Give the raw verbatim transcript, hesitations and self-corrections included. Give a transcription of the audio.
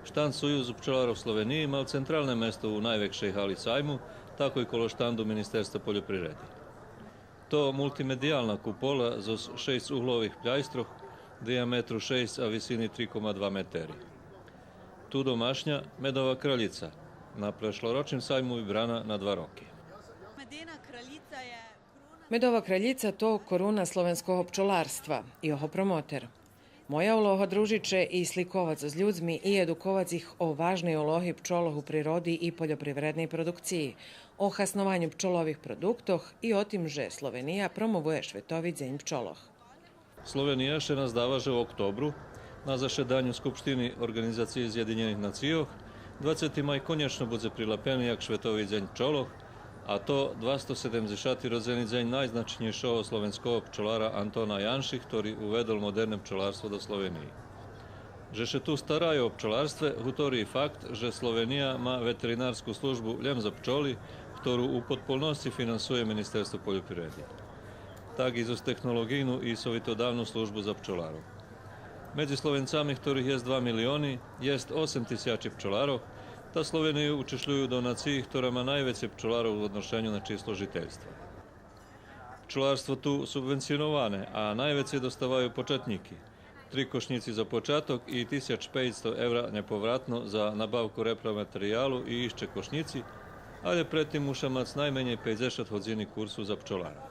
Штанд Союзу пчоларох Словениї мал централне место у найвекшей гали сайму, такой коло штанду Министерства польопривреди. То мултимедиялна купола зоз шейсц углових пляйстрох, диаметру шейсц а висини три кома два метери. Ту домашня медова кралїца, на прешлорочним сайму вибрана на два роки. Медена кралїца є... Медова кралїца то коруна словенского пчоларства, його промотер. Моя улога дружиц ше и сликовац з людзми и едуковац их о важней улоги пчолох у природи и польопривредней продукциї, о хаснованю пчолових продуктох и о тим же Словения промовує Шветови дзень пчолох. Словения ше наздава же у октобру, на зашеданю Скупштини Орґанизациї Зєдинєних нацийох, двацети май конєчно будзе прилапени як Шветови дзень пчолох, а то двасто седемдзешати родзени дзень найзначнєйшого словенского пчолара Антона Янши, хтори уведол модерне пчоларство до Словениї. Же ше ту стараю о пчоларстве, гутори и факт же Словения ма ветеринарску службу лєм за пчоли, хтору у подполносци финансує Министерство польопривреди. Так и зоз технолоґийну и совитодавну службу за пчоларох. Медзи Словенцами, хторих єст два милиони, єст осем тисячи пчоларох, та Словению учишлюю до нациї хтора ма найвецей пчоларох у одношеню на число жительства. Пчоларство ту субвенционоване, а найвецей доставаю початнїки. Три кошнїци за початок и тисяч пейцсто евра нєповратно за набавку репроматериялу и ище кошнїци, алє пред тим муша мац найменєй пейдзешат годзини курсу за пчолара.